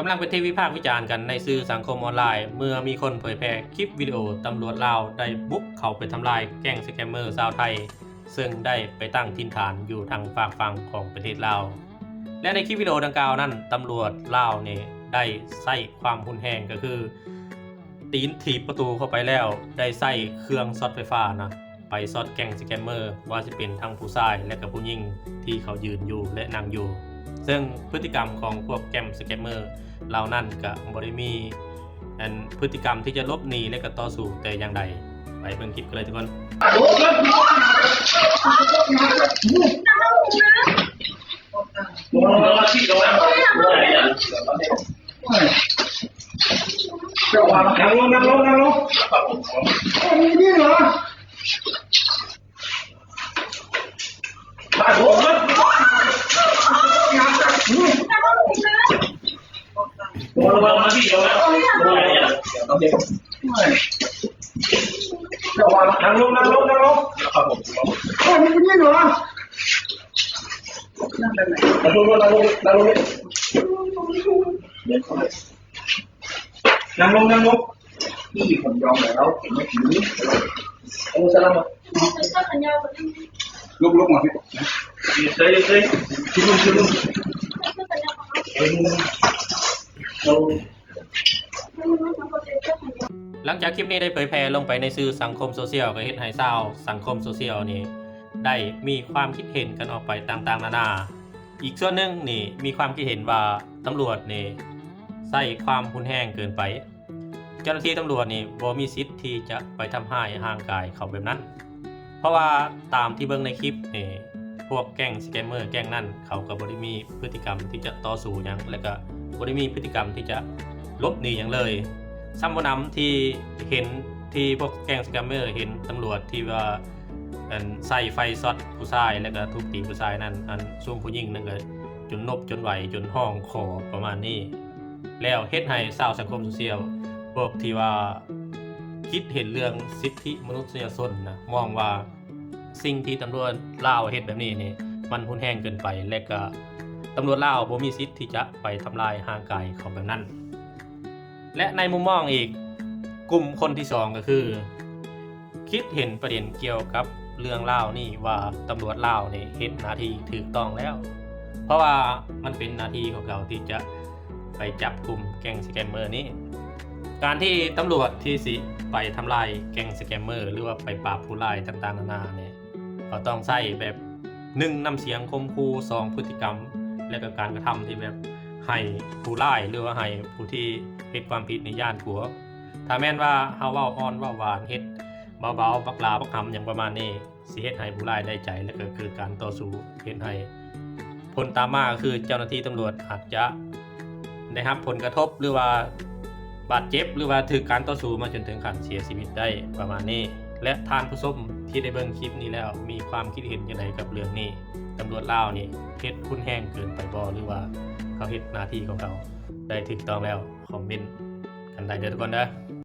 ກຳລັງເປັນທີ່ວິພາກວິຈານກັນໃນສື່ສັງຄົມອອນລາຍ ເມື່ອມີຄົນເຜີຍແຜ່ຄລິບວິດີໂອຕຳຫຼວດລາວໄດ້ບຸກເຂົ້າໄປທຳລາຍແກ້ງສະແກມເມີຊາວໄທ ເຊິ່ງໄດ້ໄປຕັ້ງຖິ່ນຖານຢູ່ທາງຟາກຝັ່ງຂອງປະເທດລາວ. ແລະ ໃນຄລິບວິດີໂອດັ່ງກ່າວນັ້ນ ຕຳຫຼວດລາວນີ້ໄດ້ໃຊ້ຄວາມຮຸນແຮງ ກໍຄືຕີນຖີບປະຕູເຂົ້າໄປແລ້ວ ໄດ້ໃຊ້ເຄື່ອງຊັອດໄຟຟ້ານະ ໄປຊັອດແກ້ງສະແກມເມີ ບໍ່ວ່າຊິເປັນທັງຜູ້ຊາຍ ແລະ ກໍຜູ້ຍິງທີ່ເຂົາຢືນຢູ່ ແລະ ນັ່ງຢູ່. ເຊິ່ງພຶດຕິກຳຂອງພວກແກ້ງສະແກມເມີເຫຼົ່ານັ້ນ ກໍບໍ່ໄດ້ມີ ອັນ ພຶດຕິກຳທີ່ຈະຫຼົບໜີ ແລະ ກໍຕໍ່ສູ້ແຕ່ຢ່າງໃດ. ໄປເບິ່ງຄລິບກັນເລີຍທຸກຄົນ. ນັ່ງລົງ ນັ່ງລົງ ນັ່ງລົງ ນັ່ງລົງ. ນັ່ງລົງ ນັ່ງລົງ ນັ່ງລົງ. ນັ່ງລົງ ນັ່ງລົງ ນັ່ງລົງ. ນັ່ງລົງ ນັ່ງລົງ. ນີ້ຜົນຍອມແລ້ວ ເຫັນບໍ່? ໂອ້ ສະລາມ. ລຸກ ລຸກມາ. ຫຼັງຈາກຄລິບນີ້ໄດ້ເຜີຍແຜ່ລົງໄປໃນສື່ສັງຄົມໂຊຊຽວ ກໍເຮັດໃຫ້ຊາວສັງຄົມໂຊຊຽວນີ້ໄດ້ມີຄວາມຄິດເຫັນກັນອອກໄປຕ່າງໆນານາ. ອີກສ່ວນໜຶ່ງນີ້ມີຄວາມຄິດເຫັນວ່າຕຳຫຼວດນີ້ໃຊ້ຄວາມຮຸນແຮງເກີນໄປ. ເຈົ້າໜ້າທີ່ຕຳຫຼວດນີ້ບໍ່ມີສິດທີ່ຈະໄປທຳຮ້າຍຮ່າງກາຍເຂົາແບບນັ້ນ ເພາະວ່າຕາມທີ່ເບິ່ງໃນຄລິບນີ້ ພວກແກ້ງສະແກມເມີແກ້ງນັ້ນ ເຂົາກໍບໍ່ໄດ້ມີພຶດຕິກຳທີ່ຈະຕໍ່ສູ້ຫຍັງ ແລະ ກໍບໍ່ໄດ້ມີພຶດຕິກຳທີ່ຈະຫຼົບໜີຫຍັງເລີຍ. ສ່ຳຜູ້ນຳທີ່ເຫັນ ທີ່ພວກແກ້ງສະແກມເມີເຫັນຕຳຫຼວດທີ່ວ່າ ອັນ ໃຊ້ໄຟຊັອດຜູ້ຊາຍ ແລະ ກໍທຸບຕີຜູ້ຊາຍນັ້ນ ອັນ ຊຸມຜູ້ຍິງນັ້ນກໍຈົນນົບຈົນໄຫວ ຈົນຮ້ອງຂໍປະມານນີ້ ແລ້ວເຮັດໃຫ້ຊາວສັງຄົມໂຊຊຽວ ພວກທີ່ວ່າຄິດເຫັນເລື່ອງສິດທິມະນຸດສະຍະຊົນນະ ມອງວ່າສິ່ງທີ່ຕຳຫຼວດລາວເຮັດແບບນີ້ນີ້ ມັນຮຸນແຮງເກີນໄປ ແລະ ກໍຕຳຫຼວດລາວບໍ່ມີສິດທີ່ຈະໄປທຳລາຍຮ່າງກາຍເຂົາແບບນັ້ນ. ແລະ ໃນມຸມມອງອີກກຸ່ມຄົນທີສອງ ກໍຄື ຄິດເຫັນປະເດັນກ່ຽວກັບເລື່ອງລາວນີ້ວ່າ ຕຳຫຼວດລາວນີ້ເຮັດໜ້າທີ່ຖືກຕ້ອງແລ້ວ ເພາະວ່າມັນເປັນໜ້າທີ່ຂອງເຂົາທີ່ຈະໄປຈັບກຸ່ມແກ້ງສະແກມເມີນີ້. ການທີ່ຕຳຫຼວດທີ່ຊິໄປທຳລາຍແກ້ງສະແກມເມີ ຫຼືວ່າໄປປາບຜູ້ຮ້າຍຕ່າງໆນານານີ້ ເຂົາຕ້ອງໃຊ້ແບບ ໜຶ່ງ ນ້ຳສຽງຂົ່ມຂູ່, ສອງ ພຶດຕິກຳ ແລະ ກໍການກະທຳທີ່ແບບໃຫ້ຜູ້ຮ້າຍ ຫຼືວ່າໃຫ້ຜູ້ທີ່ເຮັດຄວາມຜິດນີ້ຢ້ານກົວ. ຖ້າແມ່ນວ່າເຮົາເວົ້າອ່ອນເວົ້າຫວານ ເຮັດເບົາໆ ບັກຫຼາບັກຫຳຫຍັງປະມານນີ້ ຊິເຮັດໃຫ້ຜູ້ຮ້າຍໄດ້ໃຈ ແລະ ກໍເກີດການຕໍ່ສູ້ ເຮັດໃຫ້ຜົນຕາມມາກໍຄືເຈົ້າໜ້າທີ່ຕຳຫຼວດອາດຈະໄດ້ຮັບຜົນກະທົບ ຫຼືວ່າບາດເຈັບ ຫຼືວ່າຖືກການຕໍ່ສູ້ມາຈົນເຖິງຂັ້ນເສຍຊີວິດໄດ້ປະມານນີ້. ແລະ ທ່ານຜູ້ຊົມທີ່ໄດ້ເບິ່ງຄລິບນີ້ແລ້ວ ມີຄວາມຄິດເຫັນຈັ່ງໃດກັບເລື່ອງນີ້? ຕຳຫຼວດລາວນີ້ເຮັດຮຸນແຮງເກີນໄປບໍ່ ຫຼືວ່າເຂົາເຮັດໜ້າທີ່ຂອງເຂົາໄດ້ຖືກຕ້ອງແລ້ວ? ຄອມເມັນກັນໄດ້ເດີທຸກຄົນເດີ.